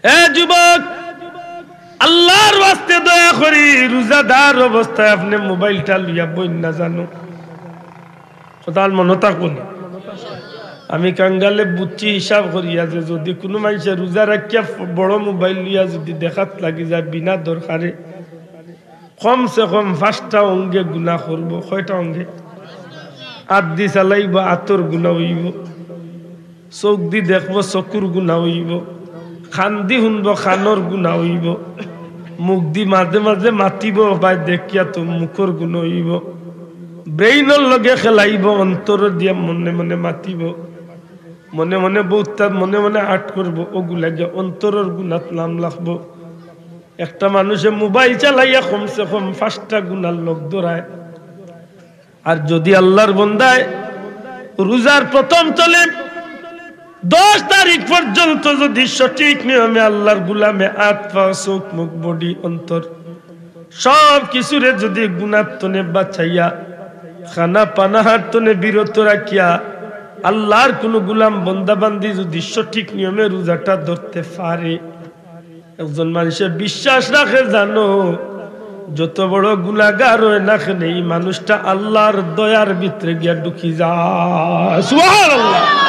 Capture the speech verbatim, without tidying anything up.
এ যুবক, আল্লাহর ওয়াস্তে দয়া করি, রোজাদার অবস্থায় আপনে মোবাইলটা লইয়া বইন না জানো। কথা মনো থাকবো নি? আমি কাঙ্গালে বুঝছি হিসাব করিয়া যে যদি কুনু মানষে রোজা রাখিয়া ফ-, বড় মোবাইল লইয়া যদি দেখাত লাগি যায় বিনা দরকারে, কমসে কম পাঁচটা অঙ্গে গুনা করবো। কয়টা অঙ্গে? আত দি চালাইবো, আতর গুনা অইবো। চউখ দি দেখবো, চকুর গুনা অইবো। কান দি হুনবো, কানর গুনা অইবো। মুখ দি মাঝে মাঝে মাতিবো, বায় দেখিয়া তো মুখর গুনা অইবো। ব্রেইনর লগে খেলাইবো, অন্তর দিয়া মনে মনে মাতিবো। মনে মনে বউততা মনে মনে আট করবো, ওগুলা গিয়া অন্তরর গুনাত নাম লাগবো। একটা মানষে মোবাইল চালাইয়া কমসে কম পাঁচটা গুনার লগ ধরায়। আর যদি আল্লাহর বন্দায় রোজার প্রথম তনে দশ তারিখ পর্যন্ত যদি সঠিক নিয়মে আল্লাহর গুলামে আত, পাও, চউখ, মুখ, বডি, অন্তর সব কিছুরে যদি গুনার তনে বাঁচাইয়া, খানা পানাহার তনে বিরত রাখিয়া, আল্লাহর কুনু গুলাম বন্দা বান্দি যদি সঠিক নিয়মে রোজাটা ধরতে পারে, একজন মানষে বিশ্বাস রাখে, জানো, যত বড় গুনাগার অয় না কেনে, ই মানুষটা আল্লাহর দয়ার ভিতরে গিয়া ঢুকি যায়। সুবহানাল্লাহ।